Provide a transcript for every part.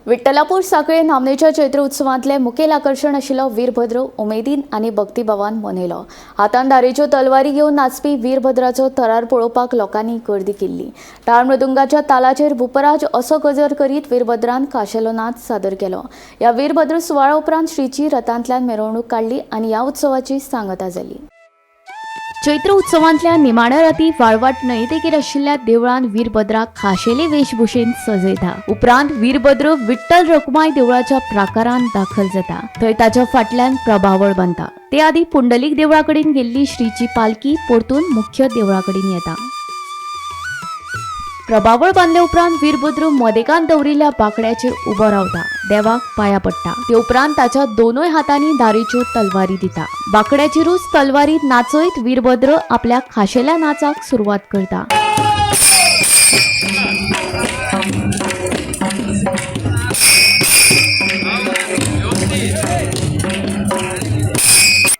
विठ्ठलापूर सांखळे नामनेच्या चैत्र उत्सवांतले मुखेल आकर्शण आशिल्लो वीरभद्र उमेदीन आनी भक्तिभावान मनयलो. हातान दारेच्यो तलवारी घेवन नाचपी वीरभद्राचो थरार पळोवपाक लोकांनी गर्दी केल्ली. टाळ मृदुंगाच्या तालाचेर भूपराज असो गजर करीत वीरभद्रान खाशेलो नाच सादर केलो. ह्या वीरभद्र सुवाळ्या उपरांत श्रीची रथांतल्यान मिरवणूक काडली आनी ह्या उत्सवाची सांगता जाली. चैत्र उत्सवांतल्या निमाण्या राती वाळवाट न्हंयेदेगेर आशिल्ल्या देवळान वीरभद्राक खाशेले वेशभूषेन सजयता. उपरांत वीरभद्र विठ्ठल रखुमाई देवळाच्या प्राकारान दाखल जाता. थंय ताच्या फाटल्यान प्रभावळ बांदता. ते आदी पुंडलीक देवळा कडेन गेल्ली श्रीची पालखी परतून मुख्य देवळा कडेन येता. प्रभावळ बांदले उपरांत वीरभद्र मदेकान दवरिल्ल्या बांकड्याचेर उबो रावता. देवाक पाया पडटा. ते उपरांत ताच्या दोनूय हातांनी दारेच्यो तलवारी दिता. बांकड्याचेरूच तलवारी नाचयत वीरभद्र आपल्या खाशेल्या नाचाक सुरवात करता.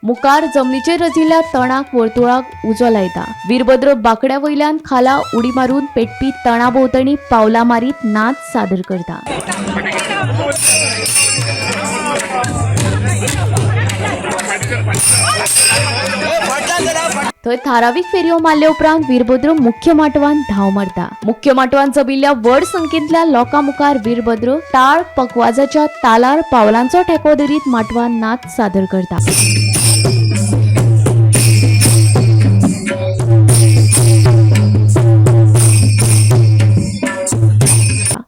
मुखार जमनीचेर रचिल्ल्या तणाक वर्तुळाक उजो लायता. वीरभद्र बांकड्या वयल्यान खाला उडी मारून पेटपी तणा भोंवतणी पावलां मारीत नाच सादर करता. थंय थारावीक फेरयो मारले उपरांत वीरभद्र मुख्य माटवान धांव मारता. मुख्य माटवान जमिल्ल्या व्हड संख्येंतल्या लोकां मुखार वीरभद्र टाळ पकवाजाच्या तालार पावलांचो ठेको धरीत माटवान नाच सादर करता.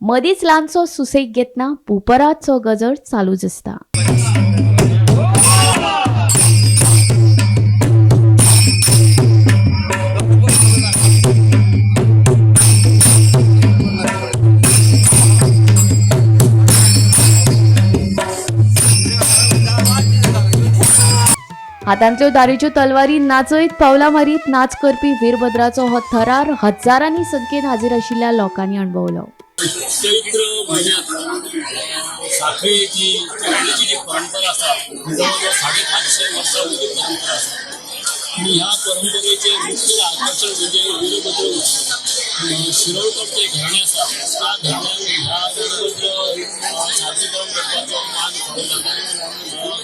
मदींच ल्हानसो सुसेग घेतना भूपराचो गजर चालूच आसता. हातांतल्यो दारेच्यो तलवारी नाचयत पावलां मारीत नाच करपी वीरभद्राचो हो थरार हजारांनी संख्येन हाजीर आशिल्ल्या लोकांनी अणभवलो. चैत्र म्हयन्यांत सांखळेची चैत्राची जी परंपरा आसा ती जवळ जवळ 550 वर्सां वयली परंपरा आसा आनी ह्या परंपरेचें मुखेल आकर्शण म्हणजे वीरभद्र उत्सव. शिरोडकर जे घराणें आसा त्या घराण्यान ह्या वीरभद्र सादरीकरण करपाचो मान फावो जाता.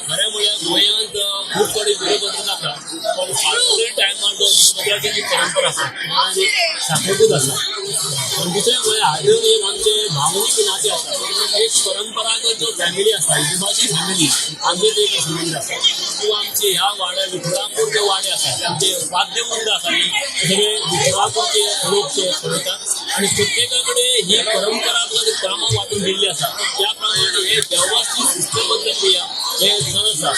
खरें म्हळ्यार गोंयांत खूब कडेन वीरभद्र जाता, पण फाटल्या टायमार जो वीरभद्राची जी परंपरा आसा ती सांखळेकूच आसा. पण दुसरें म्हळ्यार हाजेर एक आमचे भावनीक नातें आसा. एक परंपरागत जो फॅमिली आसा, दुभाशी फॅमिली आमचे एक संबंद आसा किंवा आमचे ह्या वाड्या विठ्ठलापूर जे वाडे आसा, आमचे वाद्यवृंद आसा, सगळे विठ्ठलापूरचे लोक ते चलयतात आनी प्रत्येका कडेन ही परंपरागत कामां वांटून दिल्ली आसा. त्या प्रमाणे हे वेवस्थीत शिस्तबद्ध क्रिया हे चलत आसा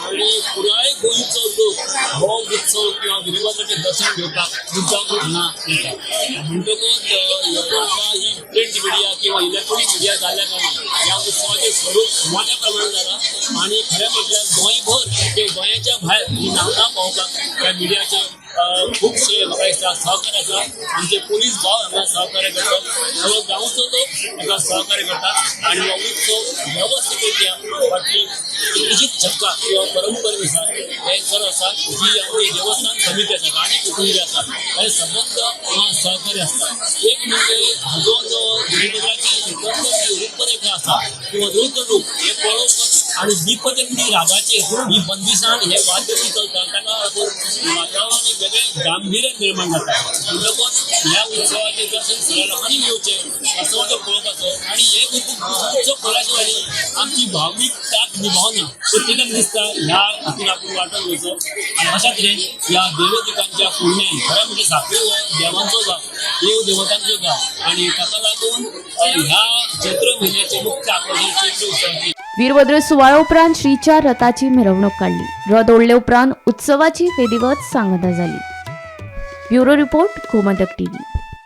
आनी पुराय गोंयचो लोक हो उत्सव किंवा वीरभद्राचें दर्शन घेवपाक मुद्दाम हांगा येता. म्हणटकच आतां ही प्रिंट मिडिया किंवा इलेक्ट्रॉनीक मिडिया जाल्ल्या कारणान ह्या उत्सवाचें स्वरूप मोठ्या प्रमाणात जालां आनी खरें म्हटल्यार गोंयभर ते गोंयाच्या भायर ही नामना पावोवपाक ह्या मिडियाचे खुबशे म्हाका दिसता सहकार्य आसा. आमचे पोलीस भाव हांगा सहकार्य करतात, सगळो गांवचो लोक हाका सहकार्य करतात आनी हो उत्सव वेवस्थीत रित्या फाटली कितलीशीच शतकां किंवा परंपरेनुसार हे चलत आसा. जी आमची देवस्थान समिती आसा आनी कुटुंबी आसा हे सबंद हांगा सहकार्य आसता. एक म्हणजे हाजो जो वीरभद्राची एकंदर जी रूपरेखा आसा किंवा रुद्ररूप हे पळोवपच आनी दीपचंडी रागाचेर ही बंदिसान हे वाद्य चलता, ताका लागून वातावरण एक वेगळें गांभीर्य निर्माण जाता. म्हणटकच ह्या उत्सवाचें दर्शन सगळ्या लोकांनी घेवचें असो जो पळोवपाचो आनी हे उत्सव पळयल्या शिवाय आमची भावनीक ताक निभावना प्रत्येकाक दिसता. ह्या हातून आपूण वांटो घेवचो आनी अशा तरेन ह्या देवदिकांच्या पुण्यान खरें म्हणजे सांखळी हो देवांचो गांव, देव देवतांचो गांव आनी ताका लागून ह्या चैत्र म्हयन्याचें मुख्य आकर्शण चैत्र उत्सवाची. वीरभद्र सुवाळ्या उपरांत श्रीच्या रथाची मिरवणूक काडली. रथ ओडले उपरांत उत्सवाची वेदिवत सांगता जाली. Bureau report, Gomantak TV.